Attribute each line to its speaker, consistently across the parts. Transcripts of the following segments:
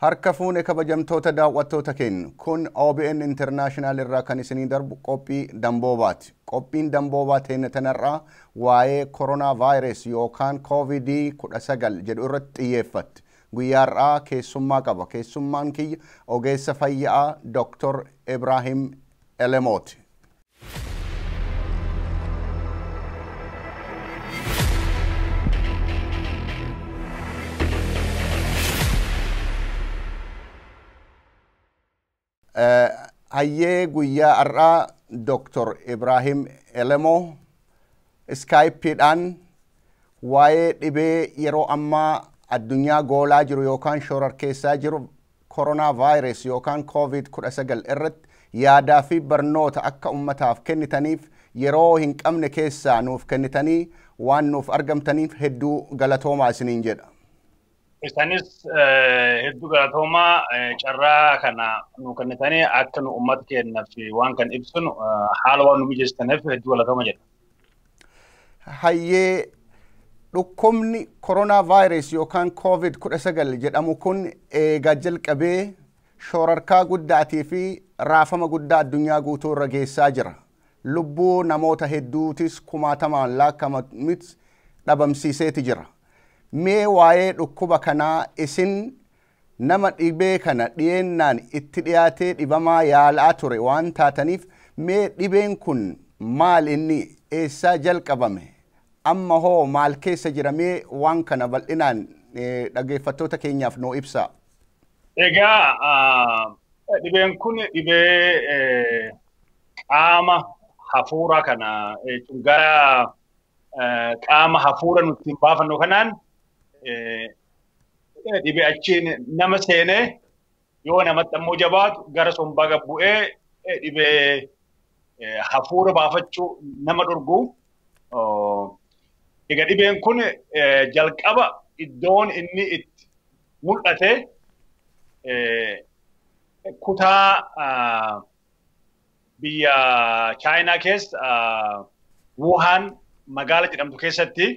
Speaker 1: Harka fuune kabajamtoota daawwattoota keenya kun OBN International irraa kan isinii darbu qophii damboobaati. Qophiin damboobaa teenya tanarraa waa'ee koronaa vaayirus yookaan COVID-19 jedhu irratti xiyyeeffatti. Guyyaarraa keessummaa qaba. Keessummaan kiyya ogeessa fayyaa Dr. Ibrahim Elemooti. Hayyee guyyaa har'aa Dr. Ibrahim Elemoo iskaayippiidhaan waa'ee dhibee yeroo ammaa addunyaa goolaa jiru yookaan shororkeessaa jiru koronaa vaayirus yookaan COVID-19 irratti yaadaa fi barnoota akka ummataaf kennitaniif yeroo hin qabne keessaa nuuf kennitanii waan nuuf argamtaniif hedduu galatoomaa isiniin jedha.
Speaker 2: Isaanis hedduu galatoomaa carraa kana nu kennitanii akka nu uummata keenyaaf waan kan ibsinu haala waan nu mijeessitaniif hedduu galatooma jedha.
Speaker 1: Hayyee dhukkubni koronaa vaayirus yookaan COVID-19 jedhamu kun eegaa jalqabee shororkaa guddaatii fi raafama guddaa addunyaa guutuu irra geessaa jira. Lubbuu namoota hedduutis kumaatamaan lakkaa'amutti dhabamsiiseeti jira. Mee waa'ee dhukkuba kanaa isin nama dhibee kana dhiyeennaan itti dhiyaatee dhibamaa yaalaa ture waan taataniif mee dhibeen kun maal inni eessaa jalqabame amma hoo maal keessa jira mee waan kana bal'inaan dhaggeeffattoota keenyaaf nuu ibsaa.
Speaker 2: Egaa dhibeen kun dhibee qaama hafuuraa kana gara qaama hafuura nuti hin baafannu kanaan dhibee achiin nama seenee yoo namatti ammoo jabaatu gara sombaa gad bu'ee dhibee hafuura baafachuu nama dhorgu. Egaa dhibeen kun jalqaba iddoon inni itti mul'ate kutaa biyya Chaayinaa keessa Wuhan magaala jedhamtu keessatti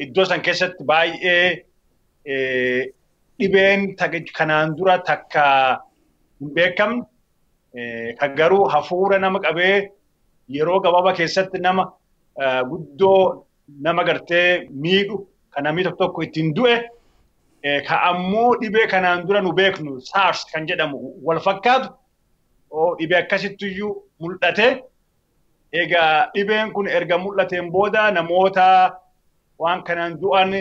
Speaker 2: iddoo san keessatti baay'ee dhibeen kanaan dura takka hin beekamne kan garuu hafuura nama qabee yeroo gabaabaa keessatti nama guddoo nama gartee miidhu kan namni tokko tokko ittiin du'e ka ammoo dhibee kanaan dura nu beeknu SARS kan jedhamu wal fakkaatu dhibee akkasittiyyuu mul'ate. Egaa dhibeen kun erga mul'ateen booda namoota waan kanaan du'an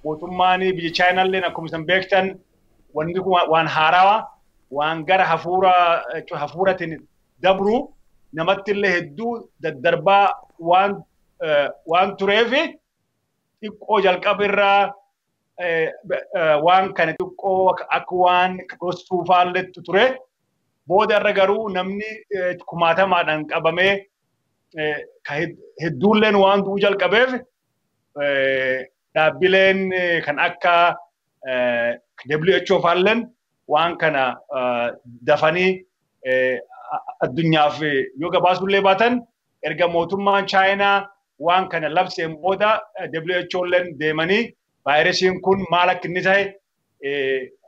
Speaker 2: mootummaan biyya Chaayinaallee akkuma isin beektan wanni kun waan haarawaa waan gara hafuuratiin dabru namatti illee hedduu daddarbaa waan tureef xiqqoo jalqaba irraa waan kana xiqqoo akka waan dhoksuufaallee ture. Booda irra garuu namni kumaatamaadhaan qabamee hedduulleen waan du'uu jalqabeef dhaabbileen kan akka WHO faalleen waan kana dafanii addunyaaf yoo gabaasuullee baatan erga mootummaan Chaayinaa waan kana labseen booda WHO-lleen deemanii vaayirasiin kun maal akka inni ta'e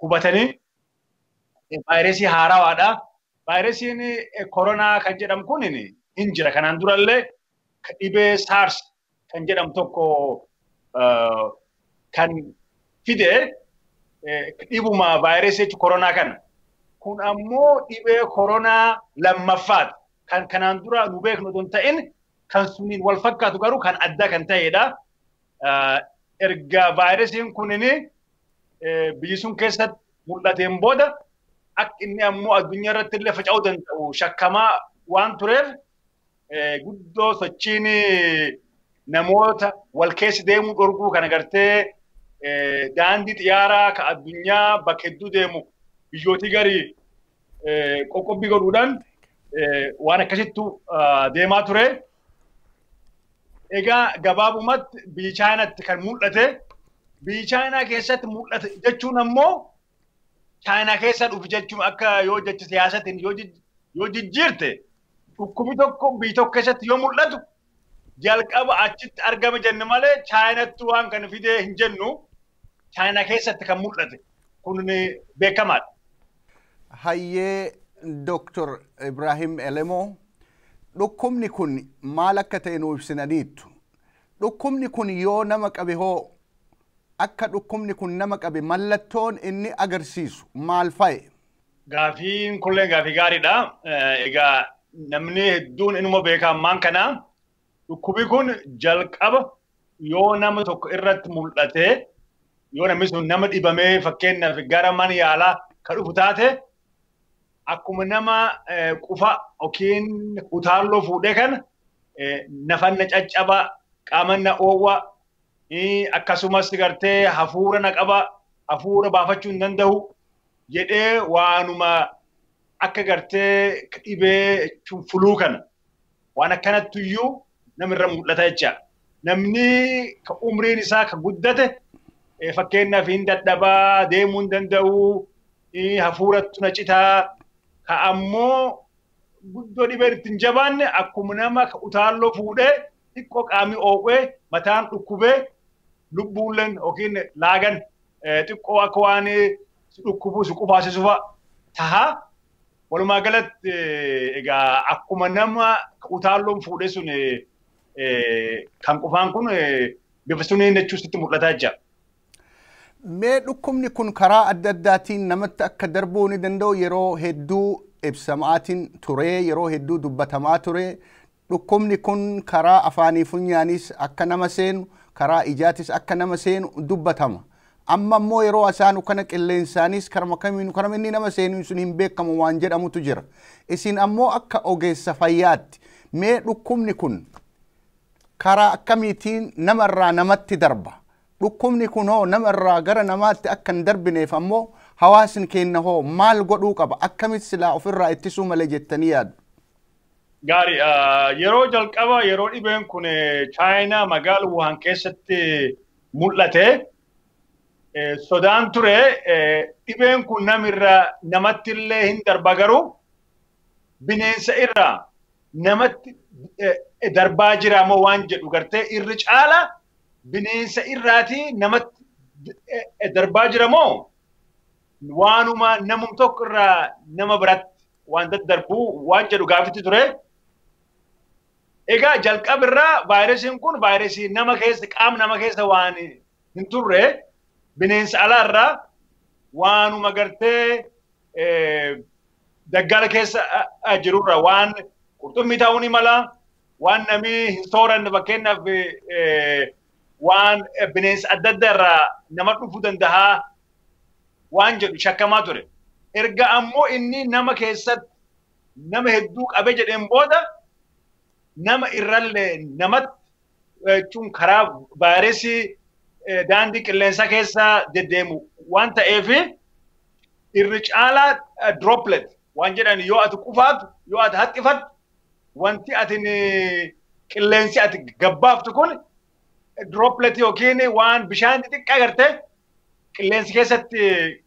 Speaker 2: hubatanii vaayirasii haarawaadha. Vaayirasiin koronaa kan jedhamu kun hin jira. Kanaan durallee dhibee SARS kan jedhamu tokko kan fide dhibuma vaayirasii koronaa kana. Kun ammoo dhibee koronaa lammaffaati. Kan kanaan dura nu beeknu otoo hin ta'in kan suniin wal fakkaatu garuu kan adda kan ta'edha. Erga vaayirasiin kunin biyyi sun keessatti mul'ateen booda akka inni ammoo addunyaa irratti illee faca'uu danda'u shakkamaa waan tureef guddoo sochiin namoota wal keessa deemuu dhorkuu kan agartee daandii xiyyaaraa ka addunyaa bakka hedduu deemu biyyootii garii qoqqobbii godhuudhaan waan akkasittu deemaa ture. Egaa gabaabumatti biyya Chaayinaatti kan mul'ate biyya Chaayinaa keessatti mul'ate jechuun ammoo Chaayinaa keessa dhufu jechuun akka yoo jecha siyaasatiin yoo jijjiirte dhukkubni tokko biyya tokko keessatti yoo mul'atu jalqaba achitti argame jenne malee Chaayinaatti waan kana fidee hin jennu Chaayinaa keessatti kan mul'ate. Kun beekamaadha.
Speaker 1: Hayyee Dr. Ibrahim Elemoo, dhukkubni kun maal akka ta'e nu ibsinaniittu. Dhukkubni kun yoo nama qabe hoo, akka dhukkubni kun nama qabe mallattoon inni agarsiisu maal fa'i?
Speaker 2: Gaafiin kulleen gaafii gaariidha. Egaa namni hedduun inuma beeka ammaan kana. Dhukkubi kun jalqaba yoo nama tokko irratti mul'ate, yoo namni sun nama dhibamee fakkeenyaaf gara mana yaalaa ka dhufu taate, akkuma nama qufa yookiin utaalloo fuudhee kana nafanna caccaba, qaamanna oowwa, akkasumas gartee hafuura na qaba, hafuura baafachuu hin danda'u jedhee waanuma akka gartee dhibee fuluu kana waan akkanattuyyuu namirra mul'ata jecha. Namni ka umriin isaa ka guddate fakkeenyaaf hin dadhabaa, deemuu hin danda'u, hafuurattu na citaa, ka ammoo guddoo dhibeen itti hin jabaanne akkuma nama ka utaalloo fuudhee xiqqoo qaamni oowwee, mataan dhukkubee, lubbuulleen yookiin laagan xiqqoo akka waan si dhukkubu si qufaasisu fa'a taha. Walumaa galatti egaa akkuma nama utaalloon fuudhee sun kan qufaan kun bifa suniin jechuun sitti mul'ataa jira.
Speaker 1: Mee dhukkubni kun karaa adda addaatiin namatti akka darbuu ni danda'u yeroo hedduu ibsamaatiin ture, yeroo hedduu dubbatamaa ture. Dhukkubni kun karaa afaanii funyaanis akka nama seenu, karaa ijaatis akka nama seenu dubbatama. Amma immoo yeroo asaanu kana qilleensaanis karama kamiinu karama inni nama seenu sun hin beekamu waan jedhamutu jira. Isin ammoo akka ogeessa fayyaatti mee dhukkubni kun karaa akkamiitiin namarraa namatti darba? Dhukkubni kun hoo namarraa gara namaatti akka hin darbineef ammoo hawaasni keenya hoo maal godhuu qaba? Akkamitti silaa ofirraa ittisuu malee jettanii yaaddu?
Speaker 2: Gaarii, yeroo jalqaba yeroo dhibeen kun Chaayinaa magaala Wuhan keessatti mul'ate, sodaan ture dhibeen kun namirraa namatti illee hin darba, garuu bineensa irraa namatti darbaa jira moo waan jedhu gartee irri caala bineensa irraatii namatti darbaa jira moo waanuma namum tokko irraa nama biratti waan daddarbuu waan jedhu gaafitti ture. Egaa jalqaba irraa vaayirasiin kun vaayirasii nama keessa, qaama nama keessa waan hin turre, bineensa alaarraa waanuma gartee daggala keessa jirurra, waan qurxummii ta'uu ni mala, waan namni hin sooranne, fakkeenyaaf waan bineensa adda addaa irraa nama dhufuu danda'a waan jedhu shakkamaa ture. Erga ammoo inni nama keessatti nama hedduu qabee jedheen booda nama irrallee namatti jechuun karaa vaayirasii daandii qilleensaa keessa deddeemu waan ta'eef, irri caalaa droplet waan jedhan, yoo ati qufaatu, yoo ati haxxifattu, wanti ati qilleensi ati gabbaaftu kun droplet yookiin waan bishaan xixiqqaa gartee qilleensi keessatti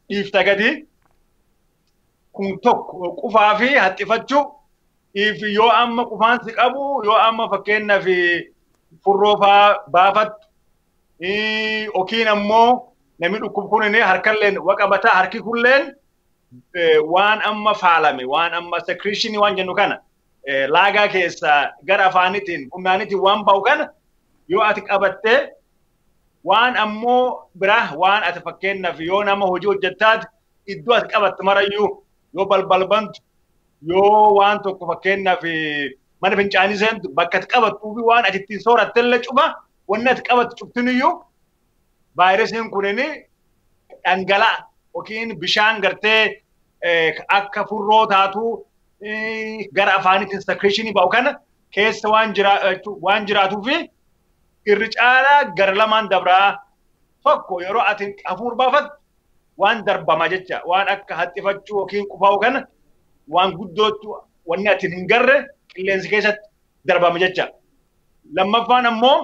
Speaker 2: dhiifta gadi. Kun tokko qufaa fi haxxifachuu, yoo amma qufaan si qabu, yoo amma fakkeenyaaf furroo faa baafattu yookiin ammoo namni dhukkubu kun harkalleen waqabataa, harki kulleen waan amma faalame, waan amma secretion waan jennu kana, laagaa keessa gara afaanitiin funyaanitiin waan ba'u kana yoo ati qabattee, waan ammoo biraa waan ati fakkeenyaaf yoo nama hojii hojjettaati iddoo ati qabatte marayyuu, yoo balbal bantu, yoo waan tokko fakkeenyaaf mana fincaanii seentu, bakka ati qabattuu fi waan ati ittiin soorattellee cufa wanni ati qabattu cuftiniyyuu vaayirasiin kunini dhangala'a yookiin bishaan gartee akka furroo taatu gara afaaniitiin secretionii ba'u kana keessa waan jiraatuu fi irri caalaa gara lamaan dabraa. Tokko yeroo ati hafuur baafattu waan darbama jecha, waan akka haxxifachuu yookiin qufaa'u kana waan guddootu wanni ati hin garre qilleensi keessatti darbama jecha. Lammaffaan ammoo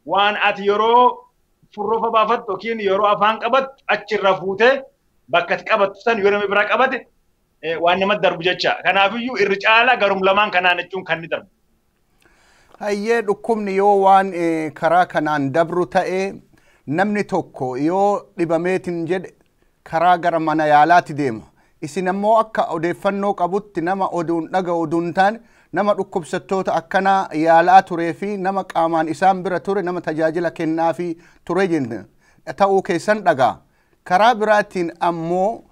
Speaker 2: waan ati yeroo furroofa baafattu yookiin yeroo afaan qabattu achirra fuutee bakka ati qabattu san yoo namni biraa qabate waan namatti darbu jecha. Kanaafiyyuu irri caalaa garum lamaan kanaan jechuun kan inni darbu.
Speaker 1: Hayyee, dhukkubni yoo waan karaa kanaan dabru ta'e, namni tokko yoo dhibameetiin jedhe Karaa gara mana yaalaatti deema. Isin ammoo akka odeeffannoo qabutti nama oduun dhaga'u oduun taane nama dhukkubsattoota akkanaa yaalaa turee fi nama qaamaan isaan bira ture nama tajaajila kennaafii ture ta'uu keessan dhagaa. Karaa biraatiin ammoo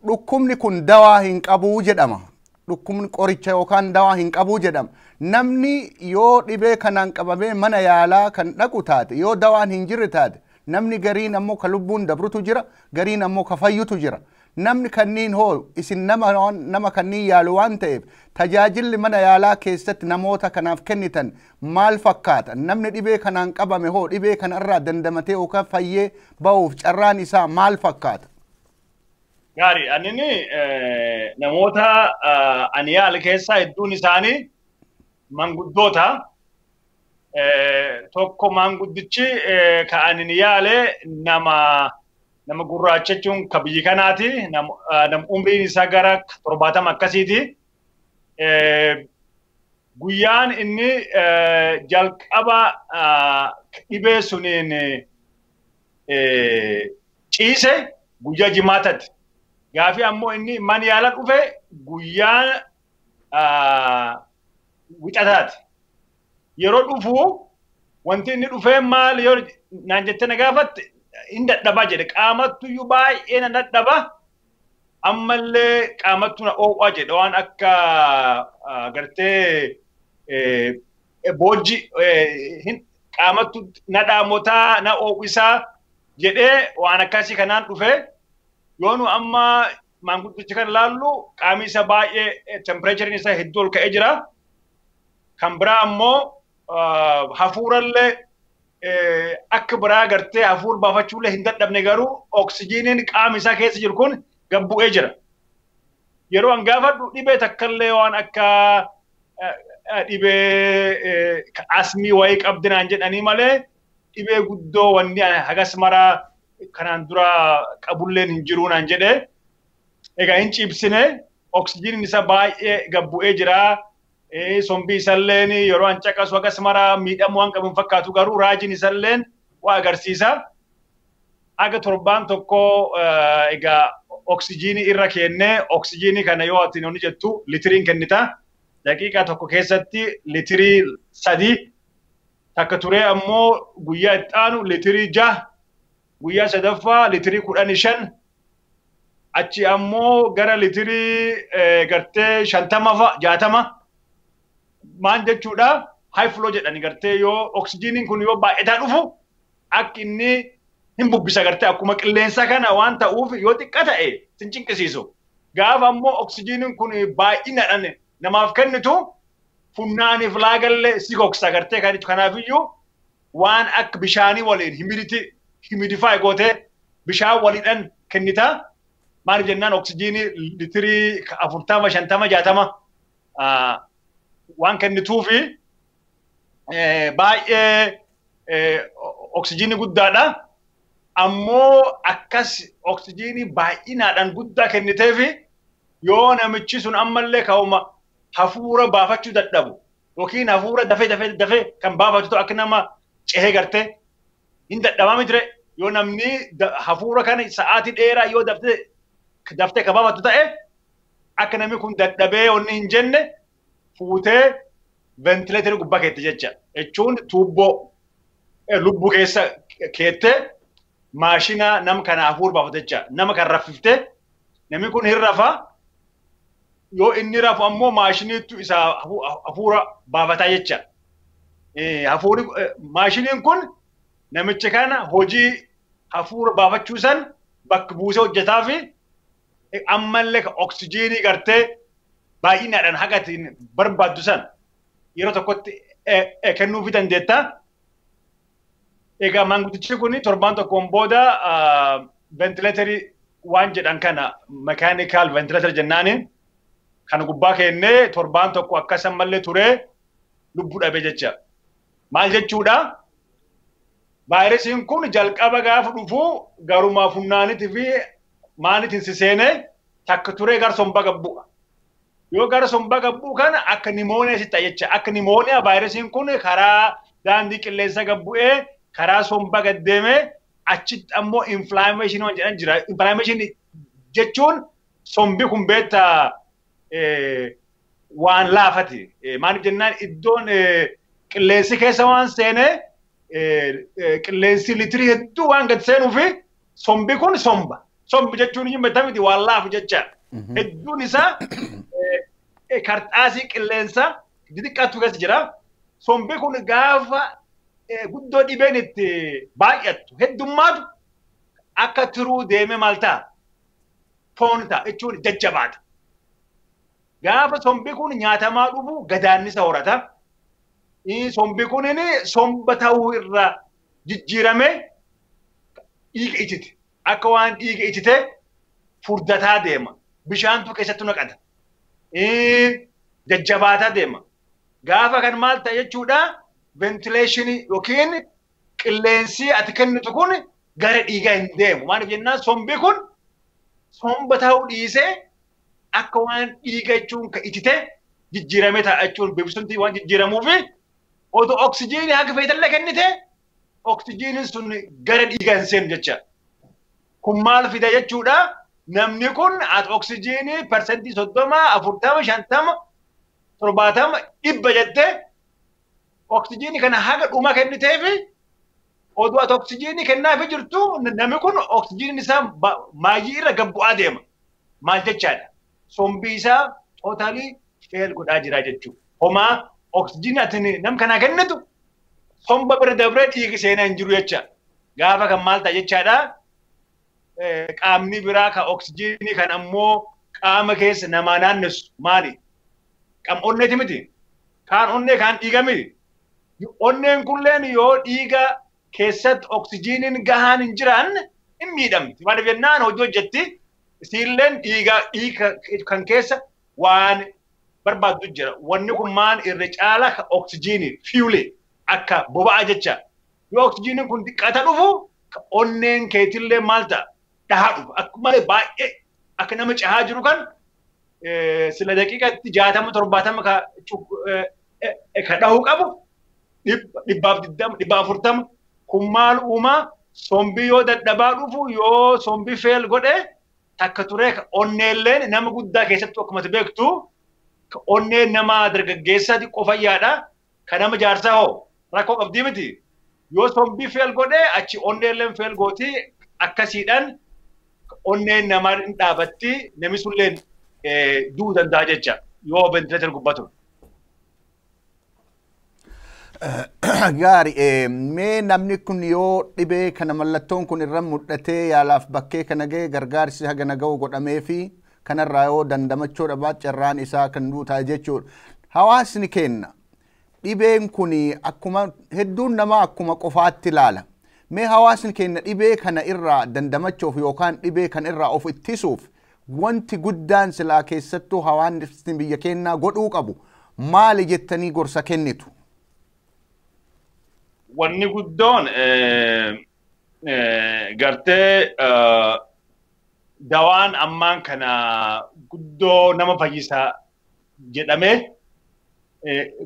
Speaker 1: dhukkubni kun dawaa hin qabuu jedhama. Dhukkubni qoricha yookaan dawaa hin qabuu jedhama. Namni yoo dhibee kanaan qabamee mana yaalaa kan dhaqu taate yoo dawaan hin jirre taate namni gariin ammoo ka lubbuun dabrutu jira, gariin ammoo ka fayyutu jira. Namni kanniin hoo isin nama kanniin yaalu waan ta'eef tajaajilli mana yaalaa keessatti namoota kanaaf kennitan maal fakkaata? Namni dhibee kanaan qabame hoo dhibee kanarraa dandamatee yookaan fayyee ba'uuf carraan isaa maal fakkaata?
Speaker 2: Gaarii, anini namoota ani yaale keessaa hedduun isaanii manguddoota. Tokko manguddichi ka ani yaale nama gurraacha jechuun ka biyyi kanaati. Nama umriin isaa gara 70 akkasiiti. Guyyaan inni jalqaba dhibee suniin ciise guyyaa jimaatatti. Gaafi ammoo inni mana yaala dhufe guyyaa wixataati. Yeroo dhufu wanti inni dhufee maal yoo naan jettee na gaafatte hin dadhabaa jedhe. Qaamattuyyuu baay'ee na dadhaba. Ammallee qaamattu na oowwaa jedhe waan akka gartee boojji qaamattu na dhaamotaa na oowwisaa jedhee waan akkasii kanaan dhufe. Yoo nu amma maanguddicha kana laallu qaamni isaa baay'ee tempereechariin isaa hedduu ol ka'ee jira. Kan biraa ammoo hafuurallee akka biraa gartee hafuur baafachuullee hin dadhabne garuu oksijiiniin qaama isaa keessa jiru kun gad bu'ee jira. Yeroo an gaafadhu dhibee takkallee waan akka dhibee asmii wayii qabdi naan jedhanii malee dhibee guddoo wanni hagas maraa kanaan dura qabulleen hin jiru naan jedhee. Egaa hin ciibsine oksijiiniin isaa baay'ee gad bu'ee jira. Sombii isalleen yeroo an caqasu hagas maraa miidhamuu waan qabu hin fakkaatu garuu raajiin isalleen waa agarsiisa. Haga torbaan tokko egaa oksijiinii irra kennee oksijiinii kana yoo ati inni jettu litiriin kennita. Daqiiqaa tokko keessatti litirii 3 takka turee ammoo guyyaa itti aanu litirii 6 guyyaa sadaffaa litirii 15 achi ammoo gara litirii gartee 50 fa'a 60 maal jechuudha high flow jedhani gartee yoo oksijiiniin kun yoo baay'ataa dhufu akka inni hin bubbisa gartee akkuma qilleensa kana waan ta'uuf yoo xiqqa ta'e sin cinqisiisu. Gaafa ammoo oksijiiniin kun baay'inaadhaan namaaf kennitu funnaaniif laagallee si gogsa gartee kanaafiyyuu waan akka bishaanii waliin humidify gootee bishaan waliidhaan kennita. Maaliif jennaan oksijiinii litirii 40, 50, 60 waan kennituufi baay'ee oksijiinii guddaadha. Ammoo akkas oksijiinii baay'inaadhaan guddaa kenniteefi yoo namichi sun ammallee ka'uma hafuura baafachuu dadhabu yookiin hafuura dafee dafee dafee kan baafatu akka nama cehee gartee hin dadhabame jire yoo namni hafuura kana sa'aatii dheeraa yoo daftee ka baafatu ta'e akka namni kun dadhabee wanni hin jenne fuutee ventileetarii gubbaa keette jecha jechuun tuubboo lubbuu keessa keette maashina nama kana hafuura baafatu jecha nama kan raffiftee namni kun hin rafa yoo inni rafu ammoo maashiniitu isa hafuura baafataa jecha. Hafuuri maashiniin kun namicha kana hojii hafuura baafachuu san bakka buusee hojjetaa fi ammallee oksijiinii gartee baay'inaadhaan haga ittiin barbaaddu san yeroo tokkotti kennuufii dandeetta. Egaa maanguddichi kun torbaan tokkoon booda ventileetarii waan jedhan kana mechanical ventilator jennaani kan gubbaa kennee torbaan tokko akkasamallee turee lubbuu dhabe jecha. Maal jechuudha? Vaayirasiin kun jalqaba gaafa dhufu garumaa funnaanitii fi maalitiin si seenee takka turee gara somba gabbu'a. Yoo gara somba gabbuu kana akka nimooniyaa sitti jecha. Akka nimooniyaa vaayirasiin kun karaa daandii qilleensa gabbu'ee karaa somba gaddeemee achitti ammoo inflammation waan jedhan jira. Inflammation Jechuun sombi kun beektaa waan laafati. Maaliif jennaan iddoon qilleensi keessa waan seenee qilleensi litirii hedduu waan gad seenuufi sombi kun somba. Sombi jechuun hin beektamiti waan laafu jecha. Hedduun isaa karxaasii qilleensa xixiqqaatu keessa jira. Sombi kun gaafa guddoo dhibeen itti baay'attu heddummaatu akka turuu deeme maal ta'a? Foon ta'a jechuun jajjabaata. Gaafa sombi kun nyaatamaa dhufu gadaannisa horata. Sombi kun somba ta'uu irraa jijjiiramee dhiiga icite. Akka waan dhiiga icite furdataa deema. Bishaantu keessattu naqata. Jajjabaataa deema. Gaafa kan maal ta'a jechuudha ventileeshinii yookiin qilleensi ati kennitu kun gara dhiigaa hin deemu. Maaliif jennaan sombi kun somba ta'uu dhiisee akka waan dhiiga jechuun ka itite jijjiiramee ta'a jechuun bifti waan jijjiiramuufi otoo oksijiinii haga feetallee kennite oksijiiniin sun gara dhiigaa hin seenu jecha. Kun maal fida jechuudha namni kun ati oksijiinii 30%, 40%, 50%, 70%, 100 jettee oksijiinii kana haga dhuma kenniteefi oduu ati oksijiinii kennaafi jirtu namni kun oksijiiniin isaa maayyii irra gad bu'aa deema. Maal jechaadha? Sombii isaa tootalii feel godhaa jira jechuudha. Homaa oksijiinii ati nam kanaa kennitu somba bira dabree dhiigi seenaa hin jiru jecha. Gaafa kan maal ta'a jechaadha? Qaamni biraa kan oksijiinii kan ammoo qaama keessa namaa naannessu maali? Qaam onneeti miti. Kaan onnee kaan dhiiga miti. Onneen kulleen yoo dhiiga keessatti oksijiiniin gahaan hin jiraanne hin miidhamti. Maaliif jennaan hojii hojjetti isiilleen dhiiga kan keessa waan barbaaddu jira. Wanni kun maan irra caala oksijiinii fiiwulee akka boba'aa jecha. Yoo oksijiiniin kun xiqqaata dhufu onneen keetillee maal ta'a? Dhahaa dhufa. Akkuma baay'ee akka nama cahaa jiru kan sila daqiiqatti 60 70 ka dhahuu qabu 120 140 kun maal uumaa sombii yoo dadhabaa dhufu yoo sombii feel godhe takka turee onneelleen nama guddaa keessattuu akkuma beektu onneen nama dargaggeessaa xiqqoo fayyaadha kan nama jaarsaa hoo rakkoo qabdii miti yoo sombii feel godhe achi onneelleen feel gooti akkasiidhaan onneen namaa hin dhaabatti namni sunilleen du'uu danda'a jecha yoo ventileetar gubbatu.
Speaker 1: Gaari mee namni kun yoo dhibee kana mallattoon kun irra mul'atee yaalaaf bakkee kana ga'e gargaarsi haga ga'u godhamee fi kanarraa yoo dandamachuu dhabaa carraan isaa kan duutaa jechuudha. Hawaasni kenna dhibeen kun akkuma hedduun namaa akkuma qofaatti ilaala. Mee hawaasni kenna dhibee kana irraa dandamachuuf yookaan dhibee kana irraa of ittisuuf wanti guddaan silaa keessattuu hawaasni biyya keenyaa godhuu qabu maali jettanii gorsa kennitu?
Speaker 2: Wanni guddoon gartee dawaan ammaan kana guddoo nama fayyisaa jedhamee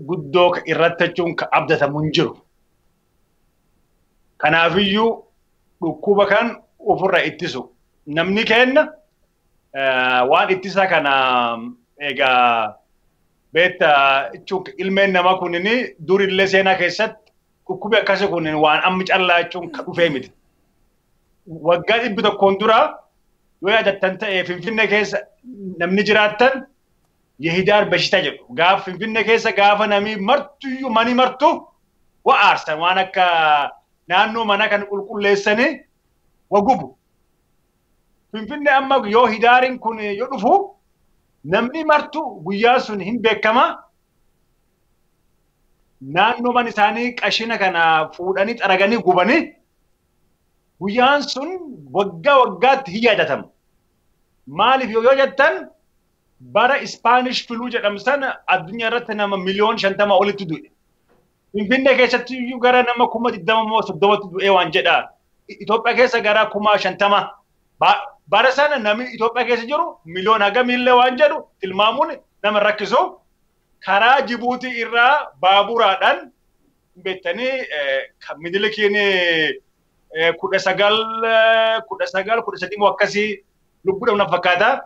Speaker 2: guddoo irratti jechuun ka abdatamu hin jiru. Kanaafiyyuu dhukkuba kan ofirra ittisu. Namni kenna waan ittisa kana egaa beektaa jechuun ilmeen namaa kunini durillee seenaa keessatti dhukkubi akkasii kun waan amma callaa jechuun ka dhufee miti. Waggaa 100 dura yoo yaadattan ta'e Finfinnee keessa namni jiraattan Yehidaar Bashita jedhu. Gaafa Finfinnee keessa gaafa namni martuyyuu mani martu wa aarsan waan akka naannoo mana kan qulqulleessanii wa gubu. Finfinnee amma yoo hidaariin kun yoo dhufu namni martu guyyaa sun hin beekama. Naannoo mana isaanii qashina kana fuudhanii xaraganii gubanii guyyaan sun waggaa waggaatti hin yaadatama. Maaliif yoo jettan bara Ispaanish filuu jedhamu sana addunyaa irratti nama 50 miliyoon olitti du'e. Finfinnee keessatti iyyuu gara nama 20,000 moo 30,000 du'e waan jedha. Itoophiyaa keessa gara 50,000. Bara sana namni Itoophiyaa keessa jiru miliyoon hagamiillee waan jedhu tilmaamuun nama rakkisu. Karaa Jibuutii irraa baaburaadhaan beektanii Minilikiin 19 19 13 moo akkasii Lubbuu dhabna fakkaata.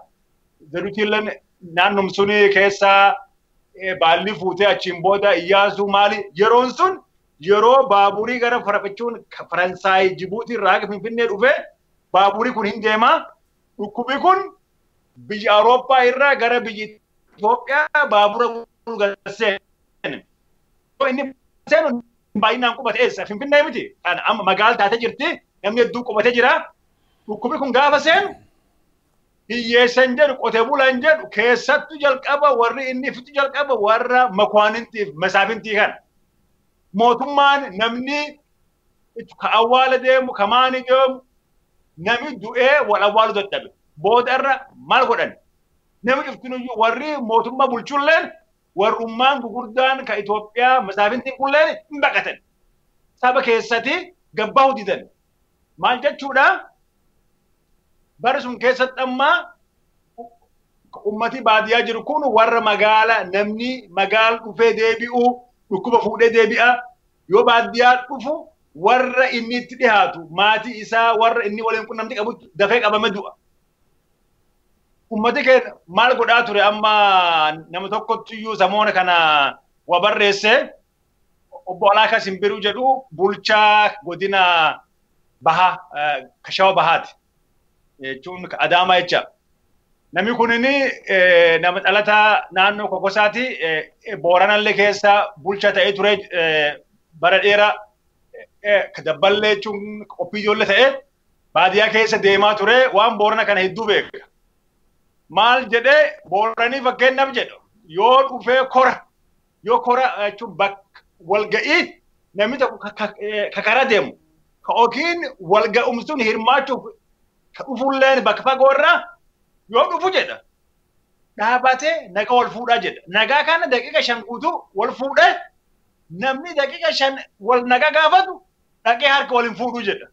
Speaker 2: Zeruutiin naannoo suni keessa baalli fuutee achiin booda Iyyaasuu maali yeroon sun yeroo baaburii gara farafachuun Faransaay Jibuutii irraa haga Finfinnee dhufee baaburii kun hin deemaa. Dhukkubi kun biyya Awurooppaa irraa gara biyya Itoophiyaa baabura galseen. Inni seenu baay'inaan qubate eessa? Finfinnee miti. Kan amma magaala taatee jirti. Namni hedduu qubatee jira. Dhukkubi kun gaafa seenu hiyyeessan jedhu qotee bulaan jedhu keessattuu jalqaba warri inni fitu jalqaba warra makwaanintiif masaafintii kana. Mootummaan namni ka awwaala deemu ka maani deemu namni du'ee wal awwaalu dadhabe. Booda irra maal godhan? Namni cuftinuyyuu warri mootummaa bulchulleen warrummaan gurguddaan ka Itoophiyaa masaafintiin kulleen hin baqatan. Saba keessatti gabbaa didan. Maal jechuudha? Bara sun keessatti ammaa ummati baadiyyaa jiru kun warra magaala namni magaala dhufee deebi'u dhukkuba fuudhee deebi'a. Yoo baadiyyaa dhufu warra inni itti dhiyaatu maatii isaa warra inni waliin qunnamtii qabu dafee qabame du'a. Ummati keenya maal godhaa ture amma nama tokkotti iyyuu samoona kana waa barreesse obbo Alaakaa Simbiruu jedhu bulchaa godina Bahaa Kashawa Bahaati. Jechuun Adaamaa jecha. Namni kunini nama dhalataa naannoo Kokosaati. Booranallee keessa bulchaa ta'ee ture bara dheeraa dabballee jechuun qophii ijoollee ta'ee baadiyyaa keessa deemaa ture waan Boorana kana hedduu beeka. Maal jedhee Booranii fakkeenyaaf jedhu yoo dhufee kora yoo kora jechuun bakka walga'ii namni tokko kakara deemu ka yookiin walga'umsuun hirmaachuuf dhufulleen bakka fagoo irraa yoo dhufu jedha. Dhaabatee nagaa wal fuudhaa jedha. Nagaa kana daqiiqa 5 guutuu wal fuudhee namni daqiiqa 5 wal nagaa gaafatu dhaqee harka waliin fuudhuu jedha.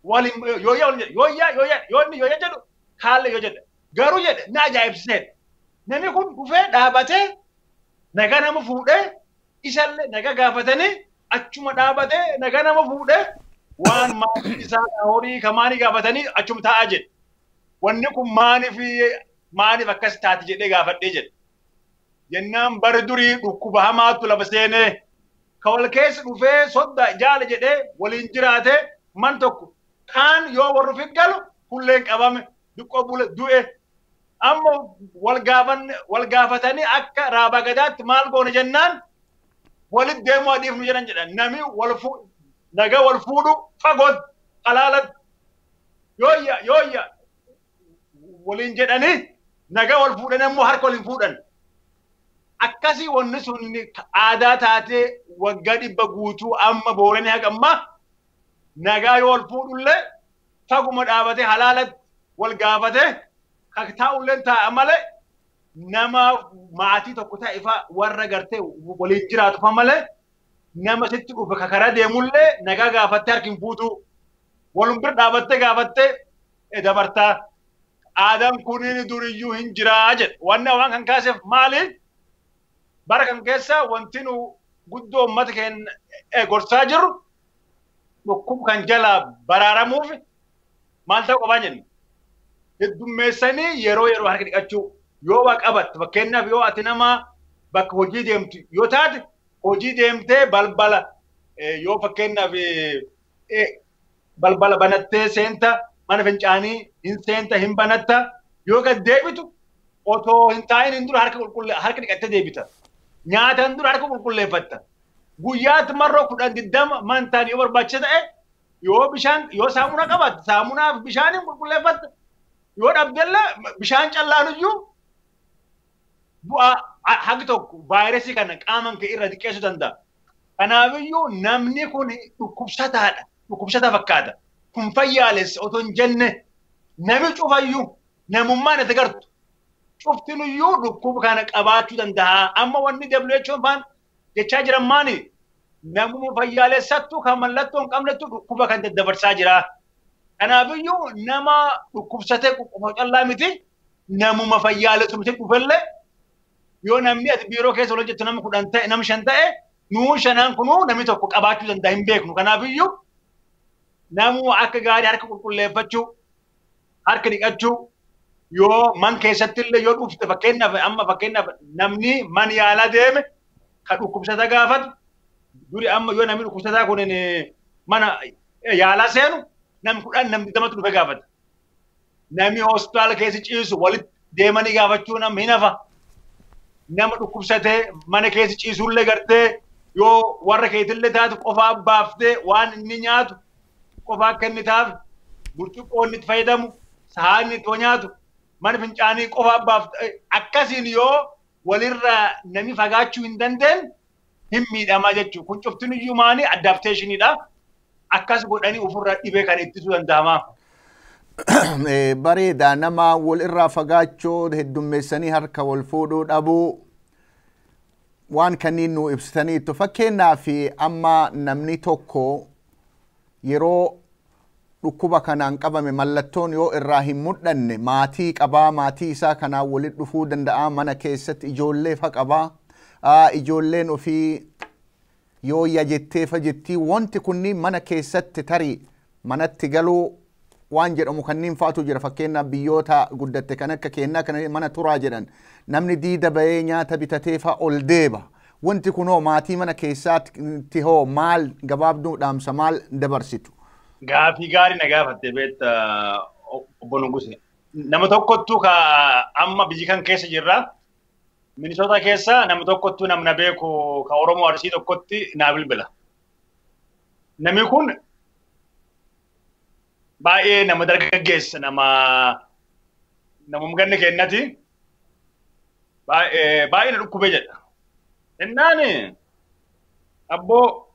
Speaker 2: Waliin yooyyaa waliin jedha. Yooyyaa yooyyaa yoonni yooyyaa jedhu kaallee yoo jedha. Garuu jedha na ajaa'ibsiiseedha. Namni kun dhufee dhaabatee nagaa nama fuudhee isallee nagaa gaafatanii achuma dhaabatee nagaa nama fuudhee waan maatii isaa horii kamaanii gaafatanii achuma taa'aa jedhe. Wanni kun maaliif akkas taati jedhee gaafadhee jedhe. Jennaan bara durii dhukkuba hamaatu lafa seenee ka wal keessa dhufee sodda jaala jedhee waliin jiraate man tokko kaan yoo warri ofiif galu hulleen qabame diqqoo bule du'e. Amma wal gaafatanii akka raabaa gadaatti maal goone jennaan walitti deemuu adiifnu jedhan jedhan nami wal nagaa wal fuudhu fagootti alaalatti yooyya yooyya waliin jedhanii nagaa wal fuudhan ammoo harka waliin fuudhan. Akkasii wanni sun aadaa taatee waggaa 100 guutuu amma Booranii haga ammaa nagaa yoo wal fuudhullee faguma dhaabatee halaalatti wal gaafatee taa'ulleen taa'a malee nama maatii tokko ta'e fa'a warra gartee waliin jiraatu fa'a malee nama sitti dhufe karaa deemullee nagaa gaafattee harki hin fuutu. Walum bira dhaabattee gaafattee dabartaa. Aadaan kuniin duriyyuu hin jiraa jedhe. Wanni waan kan kaaseef maali? Bara kan keessa wanti nu guddoo uummata keenya gorsaa jirru dhukkuba kan jala baraaramuuf maal ta'uu qabaa jenna. Heddummeessanii yeroo yeroo harka dhiqachuu yoo waa qabatte fakkeenyaaf yoo ati nama bakka hojii deemtu yoo taate hojii deemtee balbala yoo fakkeenyaaf balbala banattee seenta mana fincaanii hin seenta hin banatta yoo gad deebitu otoo hin taa'in hin dura harka dhiqattee deebita. Nyaatan dura harka qulqulleeffatta. Guyyaatti marroo 10 20 mantaan yoo barbaachisa ta'e yoo bishaan yoo saamunaa qabaatte saamunaaf bishaaniin qulqulleeffatta. Yoo dhabdellee bishaan callaanuyyuu bu'aa haqi tokko vaayirasii kana qaaman kee irra xiqqeessuu danda'a. Kanaafiyyuu namni kun dhukkubsataadha. Dhukkubsataa fakkaata. Kun fayyaalessa otoo hin jenne nami cufayyuu namummaan itti gartu. Cuftinuyyuu dhukkuba kana qabaachuu danda'a. Amma wanni WHO faan jechaa jiran maali? Namuma fayyaalessattu kan mallattoo hin qabnettu dhukkuba kan daddabarsaa jira. Kanaafiyyuu nama dhukkubsatee qofa callaa miti namuma fayyaalessu miti dhufellee yoo namni ati biiroo keessa wal hojjettu nama 10 ta'e nama 5 ta'e nuu shanan kunuu namni tokko qabaachuu danda'a hin beeknu. Kanaafiyyuu namuu akka gaarii harka qulqulleeffachuu, harka dhiqachuu, Yoo man keessatti illee yoo dhufte fakkeenyaaf amma fakkeenyaaf namni man yaalaa deeme kan dhukkubsata gaafatu duri amma yoo namni dhukkubsataa kun mana yaalaa seenu namni 10 namni 20 dhufe gaafata. Namni hospitaala keessa ciisu walitti deemanii gaafachuu namni hin hafa. Nama dhukkubsatee mana keessa ciisullee gartee yoo warra keetillee taatu qofaa baaftee waan inni nyaatu qofaa akka inni taaf burcuqqoo inni itti fayyadamu sahaanni itti nyaatu mana fincaanii qofaa baaftee akkasiin yoo walirraa namni fagaachuu hin dandeenye hin miidhamaa jechuudha. Kun cuftin iyyuu maani adapteeshiniidha. Akkas godhanii ofirraa dhibee kan ittisuu danda'ama.
Speaker 1: Bareeda nama walirraa fagaachuu heddummeessanii harka wal fuudhuu dhabuu waan kanneen nu ibsitaniitu. Fakkeenyaaf amma namni tokko yeroo dhukkuba kanaan qabame mallattoon yoo irraa hin mul'anne maatii qabaa, maatii isaa kanaan walitti dhufuu danda'a, mana keessatti ijoollee fa qabaa, ijoolleen ofii yoo yajettee fa jettii wanti kunniin mana keessatti tarii manatti galuu waan jedhamu kanneen fa'atu jira. Fakkeenyaaf biyyoota guddatte kan akka keenyaa kana mana turaa jedhan namni diida bahee nyaata bitatee fa ol deeba. Wanti kunoo maatii mana keessatti hoo maal gabaabduu dhaamsa maal dabarsitu?
Speaker 2: Gaafii gaarii na gaafatte beekta obbo Nuguse. Nama tokkottu ka amma biyyi kan keessa jirra. Minisoota keessa nama tokkottu namna beeku ka Oromoo Arsii tokkotti naa bilbila. Namni kun baay'ee nama dargaggeessa nama ganna kennati baay'ee na dhukkubee jedha. Innaan abboo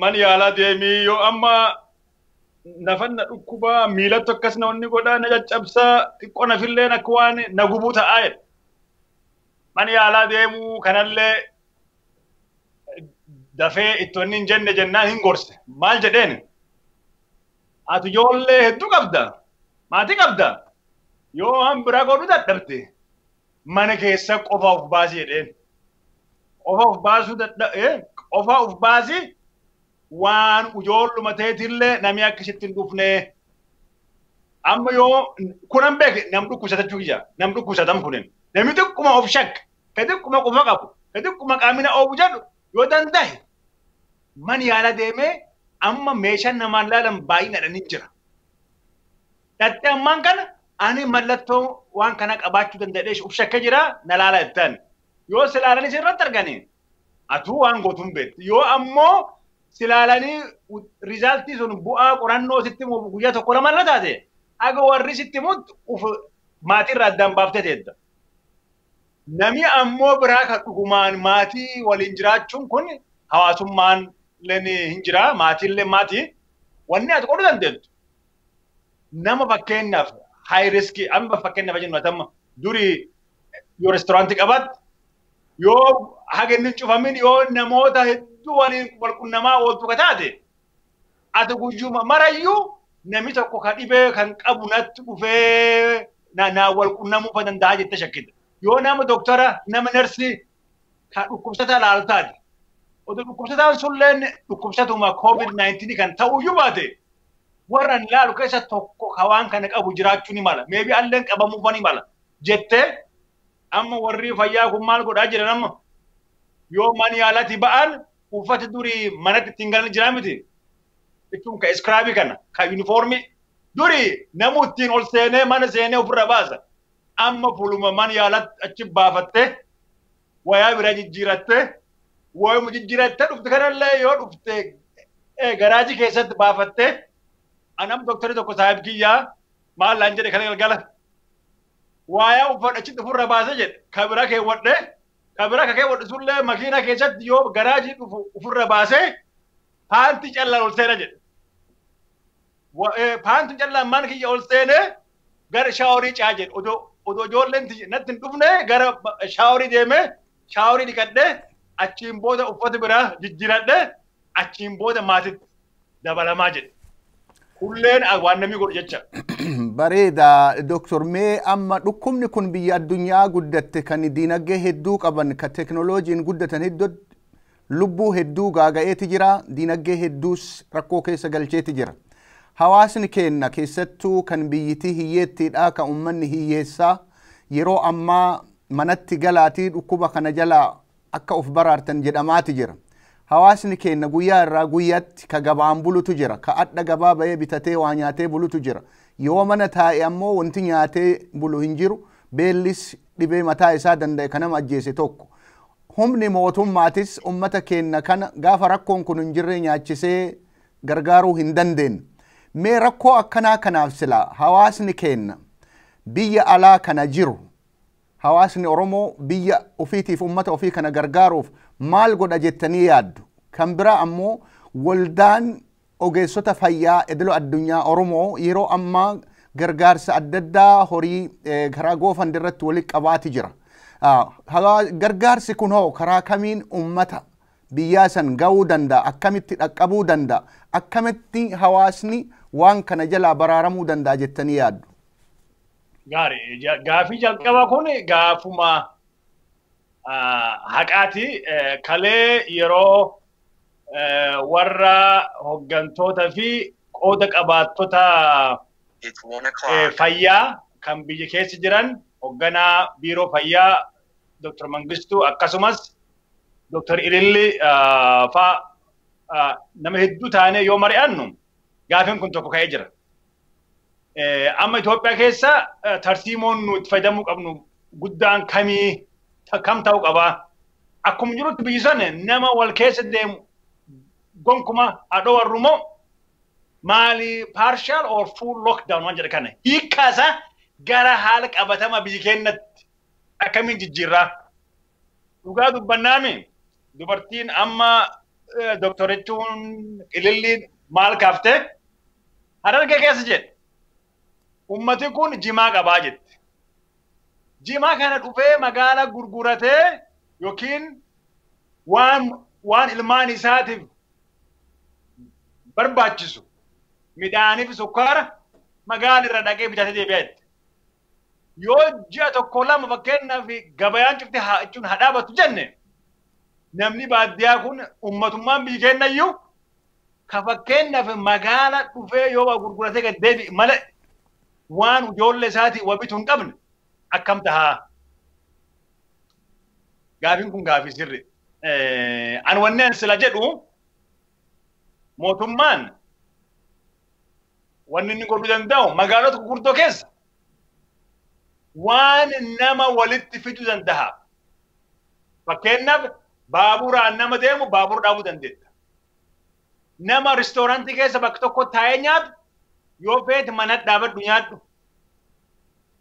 Speaker 2: mana yaalaa deemii yoo amma nafan na dhukkubaa miilatti akkas na wanni godhaa na caccabsaa xiqqoo nafilleen akka waan na gubuu ta'aa jedha. Mana yaalaa deemuu kanallee dafee itti wanni hin jenne jennaan hin gorse. Maal jedheen? Ati ijoollee hedduu qabda, maatii qabda, yoo waan biraa godhuu dadhabde mana keessa qofa of baasi jedheen. Qofa of baasuu qofa of baasi waan ijoolluma teetillee namni akkasitti hin dhufne. Amma yoo kunan beeke nam dhukkubsatachuu kiyya, nam dhukkubsatam kunin. Namni xiqquma of shakka, ka xiqquma qofa qabu, ka xiqquma qaamina oofu jedhu yoo danda'e mana yaala deemee amma meeshaan namaan laalan baay'inadhaan hin jira. Dhattee ammaan kana ani mallattoo waan kana qabaachuu danda'ee of shakkee jira na laala jettan. Yoo si laalanii sirratti arganii atuu waan gootu hin beektu. Yoo ammoo si laalanii rizaaltii sun bu'aa qorannoo sitti guyyaa tokko lama irra taate aga warri sitti himutti uf maatiirraa addaan baaftee teetta. Namni ammoo biraa kan dhugumaan maatii waliin jiraachuun kun hawaasummaan leen hin jira maatiillee maatii wanni ati godhuu dandeettu. Nama fakkeenyaaf high risk amma fakkeenyaaf jennu amma durii yoo reestooraantii qabaatte yoo haga inni cufamin yoo namoota hedduu waliin wal qunnamaa ooltu ka taate ati guyyuma marayyuu namni tokko ka dhibee kan qabu natti dhufee naa wal qunnamuu fa danda'a jettee shakkita. Yoo nama doktora nama narsii ka dhukkubsataa laalu taate oduu dhukkubsataan sulleen dhukkubsatuma COVID-19 kan ta'uyyuu baate warra hin laalu keessa tokko ka waan kana qabu jiraachuu ni mala. Meebii alleen qabamuuf ni mala jettee amma warri fayyaa kun maal godhaa jiran amma yoo mana yaalaatii ba'an uffata durii manatti ittiin galan jira miti. Jechuun ka iskraabii kana ka yuunifoormii durii namu ittiin ol seenee mana seenee ofirra baasa. Amma fuuluma mana yaalaatti achi baafattee wayaa biraa jijjiirattee wayuma jijjiirattee dhufte kanallee yoo dhufte garaajii keessatti baafattee anam doktorri tokko saahib kiyyaa maal laan jedhe kana galgala wayaa uffadha achitti ofirra baasee jedhe ka biraa keewwadhe ka biraa ka keewwadhe sullee makiina keessatti yoo garaajii dhufu ofirra baasee paantii callaan ol seena jedhe. Paantii callaan mana kiyya ol seenee gara shaaworii caa jedhe odoo ijoolleen natti hin dhufne gara shaaworii deemee shaaworii dhiqadhee achiin booda uffata biraa jijjiiradhee achiin booda maatitti dabalamaa jedhe. Kulleen waan namni godhu jecha.
Speaker 1: Bareeda Dooktor mee amma dhukkubni kun biyya addunyaa guddatte kan diinagdee hedduu qaban kan teekinooloojiin guddatan hedduu lubbuu hedduu gaaga'eeti jira diinagdee hedduus rakkoo keessa galcheeti jira. Hawaasni keenya keessattuu kan biyyitii hiyyeettiidha, kan uummanni hiyyeessaa yeroo ammaa manatti galaatii dhukkuba kana jalaa akka of baraartan jedhamaati jira. Hawaasni keenya guyyaa irraa guyyaatti ka gabaan bulutu jira, ka adda gabaa bahee bitatee waa nyaatee bulutu jira. Yoo mana taa'e ammoo wanti nyaatee bulu hin jiru, beellis dhibee mataa isaa danda'e kan nama ajjeese tokko. Humni mootummaatis ummata keenya kana gaafa rakkoon kun hin jirre nyaachisee gargaaruu hin dandeenye. Mee rakkoo akkanaa kanaaf sila hawaasni keenya biyya alaa kana jiru, hawaasni Oromoo biyya ofiitiif ummata ofii kana gargaaruuf maal godha jettanii yaaddu? Kan biraa ammoo waldaan ogeessota fayyaa idiloo addunyaa Oromoo yeroo ammaa gargaarsa adda addaa horii karaa GoFund irratti walitti qabaati jira. Gargaarsi kun hoo karaa kamiin ummata biyyaa san ga'uu danda'a? Akkamitti dhaqqabuu danda'a? Akkamitti hawaasni waan kana jalaa baraaramuu danda'a jettanii yaaddu?
Speaker 2: Gaarii. Gaafii jalqaba kun gaafuma haqaati. Kalee yeroo warra hooggantoota fi qooda qabaattota fayyaa kan biyya keessa jiran, hoogganaa biiroo fayyaa Dr. Mangistuu akkasumas Dr. Ililli faa nama hedduu taanee yoo mari'annu gaafiin kun tokko ka'ee jira. Amma Itoophiyaa keessa tarsiimoon nu itti fayyadamuu qabnu guddaan kamii kam ta'uu qabaa? Akkuma jirutti biyyi sana nama wal keessa deemu gonkuma haadhoo warrumoo maali, partial or full lockdown waan jedhe kana hiikkaa gara haala qabatama biyyi keenyatti akkamiin jijjiirraa? Dhugaa dubbannaami, dubartiin amma doktorichuun Ililliin maal kaaftee Harargee keessa jedhe, ummati kun jimaa qabaa jette. Jimaa kana dhufee magaala gurguratee yookiin waan ilmaan isaatiif barbaachisu, midhaanii fi sukkaara, magaala irra dhaqee bitatee deebi'aa jette. Yoo ji'a tokko lama fakkeenyaaf gabayaan cufte jechuun haa dhaabattu jenne, namni baadiyyaa kun, ummatummaan biyya keenyayyuu ka fakkeenyaaf magaala dhufee yoo waa gurguratee gad deebi'e malee waan ijoollee isaatii wabitu hin qabne akkam tahaa? Gaafiin kun gaafii sirri. Ani wanni ani sila jedhu, mootummaan wanni inni godhuu danda'u magaalota gurguddoo keessa waan nama walitti fiduu danda'a. Fakkeenyaaf baaburaan nama deemu baabura dhaabuu dandeetta. Nama restoorantii keessa bakka tokko taa'ee nyaatu yoo feete mana dhaabadhu nyaadhu.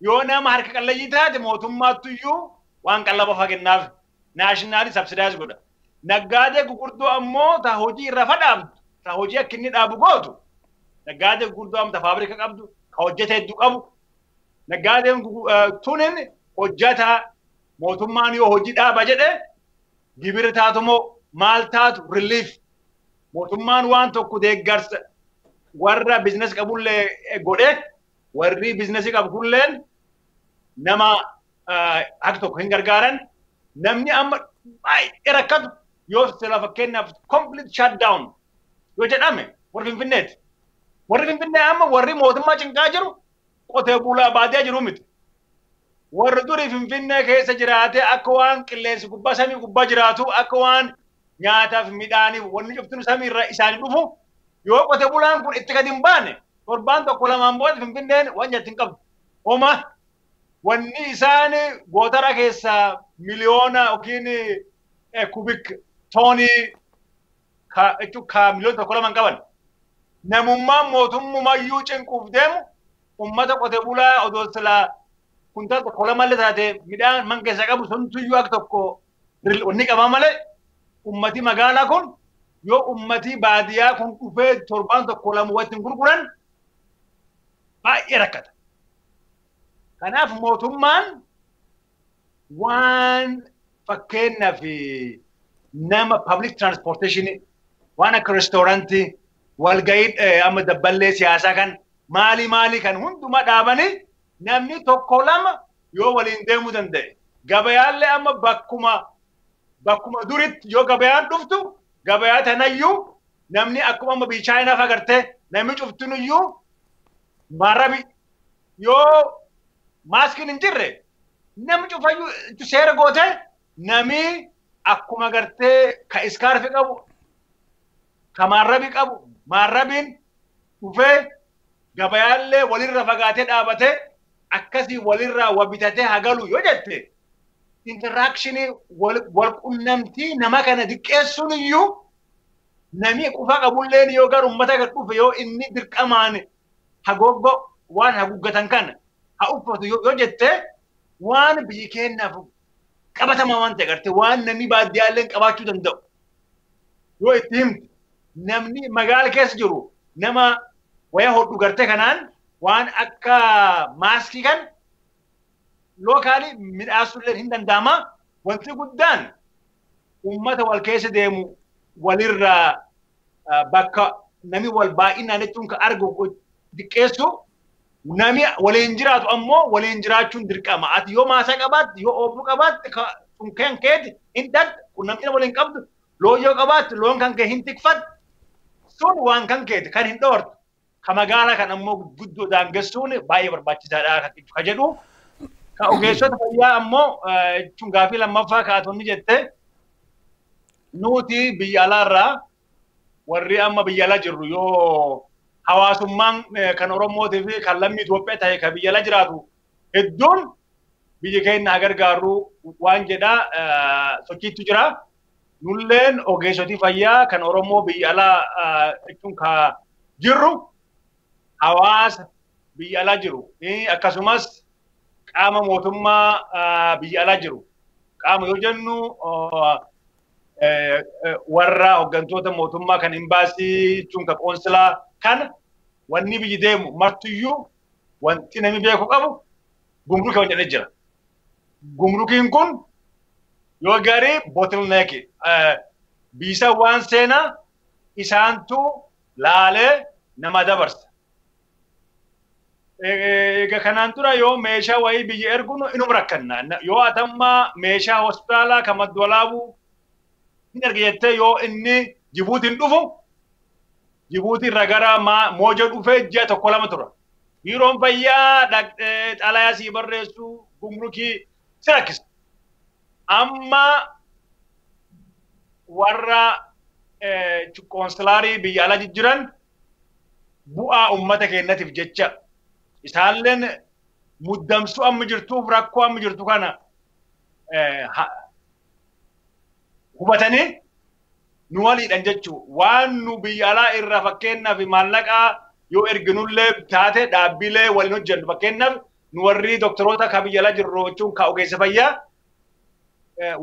Speaker 2: Yoo nama harka qallayyii taate mootummaattu iyyuu waan qallaba faa kennaaf, nationally subsidize godha. Naggaadee gurguddoo ammoo ta hojii irra fadhaabdu, ta hojii akka inni dhaabu gootu. Naggaadee gurguddoo amma ta faabrika qabdu, ka hojjeta hedduu qabu. Naggaadeen tunin hojjeta mootummaan yoo hojii dhaaba jedhe gibira taatu moo maal taatu, relief mootummaan waan tokko deeggarsa warra business qabullee godhe, warri businessii qabu kulleen nama akka tokko hin gargaaran. Namni amma baay'ee rakkatu yoo sila fakkeenyaaf complete shutdown yoo jedhame warri Finfinneeti. Warri Finfinnee amma warri mootummaa cinqaa jiru qotee bulaa baadiyyaa jiru miti. Warri durii Finfinnee keessa jiraate akka waan qilleensi gubbaa samii gubbaa jiraatu, akka waan nyaataaf midhaaniif wanni cuftin samii irra isaanii dhufu, yoo qote bulaan kun itti gadi hin baane torbaan tokko lamaan booda Finfinneen waan nyaatti hin qabdu. Homa wanni isaan gootara keessaa miliyoona yookiin kubik toonii ka miliyoona 1-2 hin qaban. Namummaan mootummumayyuu cinquuf deemu ummata qote bulaa odoo silaa kuntaala 1-2 illee taate midhaan man keessa qabu suntuyyuu akka tokko wanni qaba malee, ummati magaalaa kun yoo ummati baadiyyaa kun dhufee torbaan 1-2 wajjin gurguran baay'ee rakkata. Kanaaf mootummaan waan fakkeenyaaf nama public transportation, waan akka restoorantii, walgahii amma dabballee siyaasaa kan maali maali kan hundumaa dhaabanii namni 1-2 yoo waliin deemuu danda'e. Gabayaallee amma bakkuma duritti yoo gabayaan dhuftu gabayaa tanayyuu Namni akkuma amma biyya Chaayinaa fa'aa gartee namni cuftinuyyuu marabi yoo maaskiin hin jirre namni cufayyuu seera goote namni akkuma gartee ka iskaarfi qabu ka maarrabi qabu maarrabiin dhufee gabayaallee walirra fagaatee dhaabatee akkasii walirraa wabitatee hagalu yoo jette interakshinii wal qunnamtii nama kana diqqeessuun iyyuu namni qufa qabulleen yoo gara uummata gad dhufe yoo inni dirqamaan hagooggo waan haguuggatan kana haa uffatu yoo jette waan biyyi keenyaaf qabatamaa waan ta'e gartee waan namni baadiyyaalleen qabaachuu danda'u yoo itti himte namni magaala keessa jiru nama waya hodhu gartee kanaan waan akka maaskii kan lookaalii midhaasuullee hin danda'ama. Wanti guddaan uummata wal keessa deemu walirraa bakka namni wal baay'inaan jechuun kan argu diqqeessu namni waliin jiraatu ammoo waliin jiraachuun dirqama. Ati yoo maasaa qabaatte yoo oobruu qabaatte sun kan keeti hin dhaqxu qunnamtiin waliin qabdu loon yoo qabaatte loon kan kee hin tikfattu sun waan kan keeti kan hin dhoortu. Ka magaalaa kan ammoo guddoo daangessuun baay'ee barbaachisaadha ka jedhu. Ka ogeessota fayyaa ammoo jechuun gaafii lammaffaa kaatonni jette nuti biyya alaarraa warri amma biyya alaa jirru yoo hawaasummaan kan Oromootii fi kan lammii Itoophiyaa ta'e kan biyya alaa jiraatu hedduun biyya keenya haa gargaarru waan jedhaa sochiitu jira. Nulleen ogeessotii fayyaa kan Oromoo biyya alaa jechuun ka jirru hawaasa biyya alaa jiru akkasumas qaama mootummaa biyya alaa jiru. Qaama yoo jennu warra hooggantoota mootummaa kan imbaasii jechuun kan qoonsilaa kana wanni biyyi deemu martuyyuu wanti namni beeku qabu gumruka waan jedhee jira. Gumrukiin kun yoo gaarii bottleneck biisa waan seenaa isaantu laalee nama dabarsa. Egaa kanaan dura yoo meeshaa wayii biyya erguun inuma rakkanna. Yoo atamma meeshaa hospitaalaa kan madda walaabuu hin erge jettee yoo inni Jibuutiin dhufu Jibuutii irraa gara Mooja dhufee ji'a tokko lama tura. Biiroon fayyaa xalayaa sii barreessu gumrukii si rakkisa. Amma warra qoonsilaarii biyya alaa jijjiran bu'aa uummata keenyatiif jecha isaalleen muddamsuu amma jirtuuf rakkoo amma jirtu kana hubatanii nu waliidhan jechuu waan nu biyya alaa irraa fakkeenyaaf maallaqaa yoo erginullee taate dhaabbilee waliin hojjennu fakkeenyaaf nu warri doktoroota ka biyya alaa jirru jechuun ka ogeessa fayyaa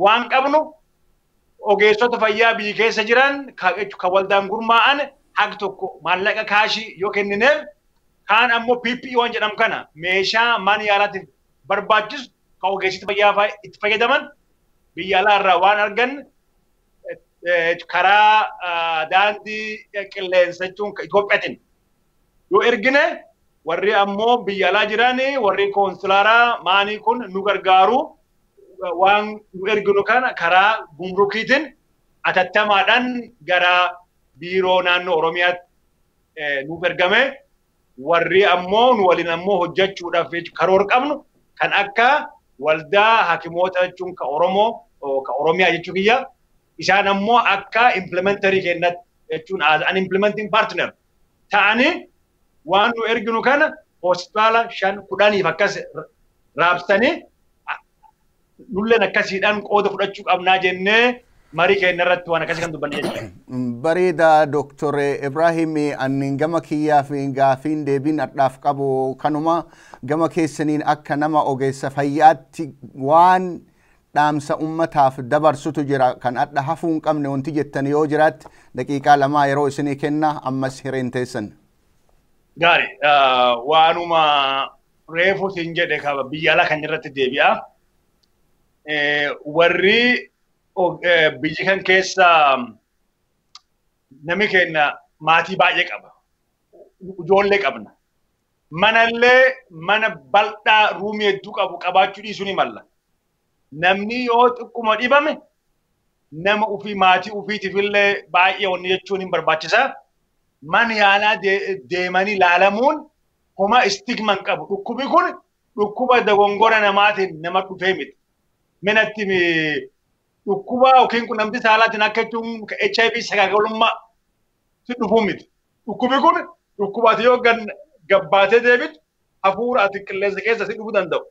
Speaker 2: waan qabnu ogeessota fayyaa biyya keessa jiran ka waldaan gurmaa'an haq tokko maallaqa kaashii yoo kennineef kaan ammoo PPE waan jedhamu kana meeshaa mana yaalaatiif barbaachisu ka ogeessota fayyaa itti fayyadaman biyya alaa irraa waan argan karaa daandii qilleensa jechuun Itoophiyaatiin yoo ergine warri ammoo biyya alaa jiran warri koonsilaaraa maanii kun nu gargaaru waan nu erginu kana karaa gumrukiitiin atattamaadhaan gara biiroo naannoo Oromiyaatti nuuf ergame warri ammoo nu waliin ammoo hojjechuudhaaf karoora qabnu kan akka waldaa hakimoota jechuun ka Oromoo ka Oromiyaa jechuu kiyya isaan ammoo akka implementerii kennatti jechuun as an implementing partner ta'anii waan nu erginu kana hospitaala 5 10 akkas raabsanii nulleen akkasiidhaan qooda fudhachuu qabnaa jennee marii keenya irratti waan akkasii kan dubbanne jechuudha.
Speaker 1: Bareeda Dooktor Ibrahim ani gama kiyyaa fi gaafiin deebiin adhaaf qabu kanuma gama keessaniin akka nama ogeessa fayyaatti waan dhaamsa ummataaf dabarsutu jira kan adda hafuu hin qabne wanti jettan yoo jiraatti daqiiqaa 2 yeroo isinii kenna ammas hireen teessan.
Speaker 2: Gaarii waanuma reefu siin jedhe qaba biyya alaa kan irratti deebi'a. Warri biyyi kan keessa namni keenya maatii baay'ee qaba. Ijoollee qabna. Manallee mana bal'aa ruumii hedduu qabu qabaachuu dhiisuu ni malla. Namni yoo xiqquma dhibame Nama ofii maatii ofiitiif illee baay'ee wanni jechuun hin barbaachisa. Mana yaalaa deemanii laalamuun homa istigma hin qabu. Dhukkubi kun dhukkuba dogongora namaatiin nama dhufee miti. Minatti dhukkuba yookiin qunnamtii saalaatiin akka jechuun HIV sagaagalummaa si dhufuu miti. Dhukkubi kun dhukkuba ati yoo gabbaatee deebitu hafuura ati qilleensa keessa si dhufuu danda'u.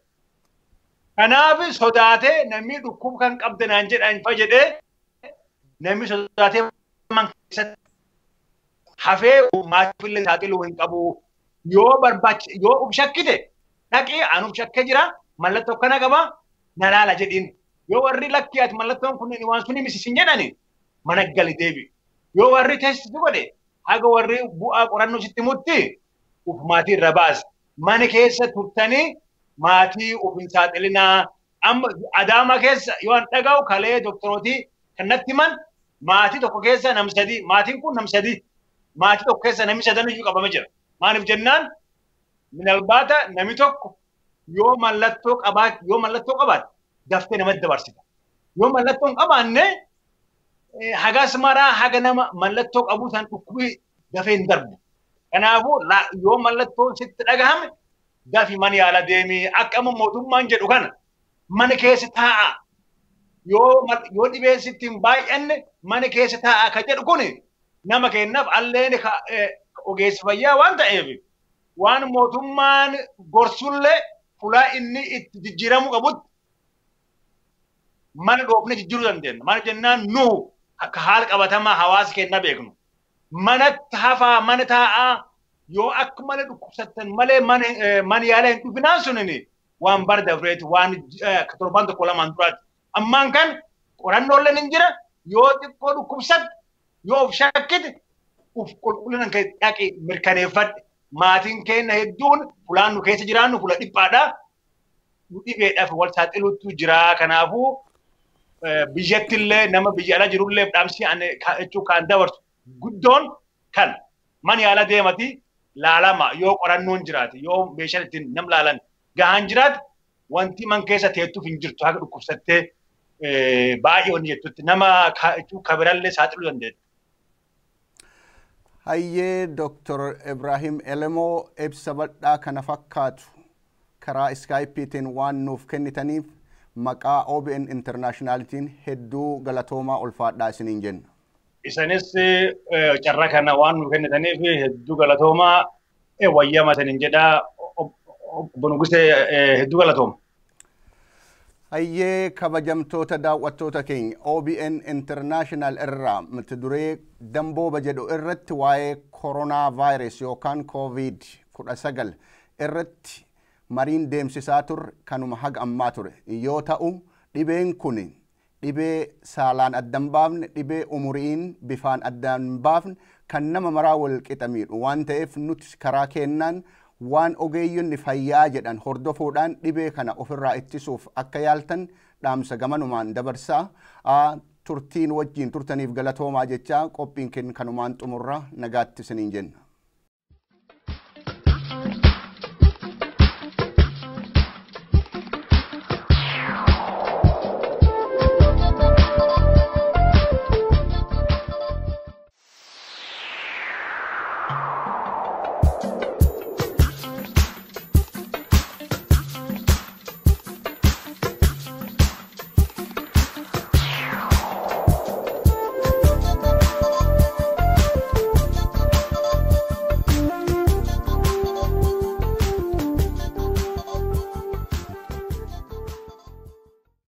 Speaker 2: Kanaaf sodaatee namni dhukkuba kan qabde naan jedhan fa jedhee namni sodaatee man keessatti hafee maatii illee saaxiluu hin qabu. Yoo barbaachi yoo uf shakkite dhaqee an uf shakkee jira mallattoo akkana qaba na laala jedhiin. Yoo warri lakkii ati mallattoon kun waan suni miti sin jedhani mana gali deebi. Yoo warri teessisu godhe haga warri bu'aa qorannoo sitti himutti uf maatii irra baasi. Mana keessa turtanii maatii uf hin saaxilinaa. Amma Adaamaa keessa yoo an dhaga'u kalee doktorootii kan natti himan maatii tokko keessa nam sadii maatiin kun nam sadii maatii tokko keessa namni sadan iyyuu qabame jira. Maaliif jennaan minalbaata namni tokko yoo mallattoo qabaate daftee namatti dabarsita. Yoo mallattoo hin qabaanne hagas maraa haga nama mallattoo qabu san dhukkubi dafee hin darbu. Kanaafuu yoo mallattoon sitti dhagahame dafi mana yaala deemii akka amma mootummaan jedhu kana mana keessa taa'a. Yoo dhibeen sitti hin baay'anne mana keessa taa'a ka jedhu kuni nama kennaaf alleen ogeessa fayyaa waan ta'eef waan mootummaan gorsullee fulaa inni itti jijjiiramuu qabutti mana dhoofne jijjiiruu dandeenya. Mana jennaan nu akka haala qabatamaa hawaasa keenya beeknu. Manatti hafaa mana taa'aa yoo akka malee dhukkubsattan malee mana yaalaa hin dhufinaan sunini waan bara dabreeti waan torban tokko lamaan duraati. Ammaan kan qorannooleen hin jira yoo xiqqoo dhukkubsatte yoo of shakkite uf qulqullina kee dhaqi mirkaneeffadhe. Maatiin keenya hedduun fulaan nu keessa jiraannu fula dhiphaadha. Nu dhibeedhaaf wal saaxiluutu jira. Kanaafuu biyyattillee nama biyya ala jirullee dhaamsi jechuu kan dabarsu guddoon kan mana yaala deemati laalama yoo qorannoon jiraate yoo meeshaan ittiin nam laalan gahaan jiraate wanti man keessa teettuuf hin jirtu haga dhukkubsattee baay'ee wanni jettutti nama jechuu kabirallee saaxiluu dandeetti.
Speaker 1: Hayyee Dr. Ibrahim Elemoo ibsa bal'aa kana fakkaatu karaa iskaayipiitiin waan nuuf kennitaniif maqaa OBN Internationalitiin hedduu galatoomaa ulfaadhaa isiniin jenna.
Speaker 2: Isanis carraa kana waan nuuf kennitaniif hedduu galatoomaa wayyama isiniin jedhaa obbo Nugusee hedduu galatooma.
Speaker 1: Hayyee kabajamtoota daawwattoota keenya OBN International irraa mata duree dambooba jedhu irratti waa'ee koronaa vaayirus yookaan COVID-19 irratti mariin deemsisaa turre kanuma haga ammaa ture yoo ta'u dhibeen kun dhibee saalaan addan baafne dhibee umuriin bifaan addan baafne kan nama maraa wal qixa miidhu waan ta'eef nuti karaa kennaan waan ogeeyyonni fayyaa jedhan hordofuudhaan dhibee kana ofirraa ittisuuf akka yaaltan dhaamsa gamanumaan dabarsaa turtiin wajjin turtaniif galatoomaa jechaa qophiin keenya kanumaan xumurra nagaatti isiniin jenna.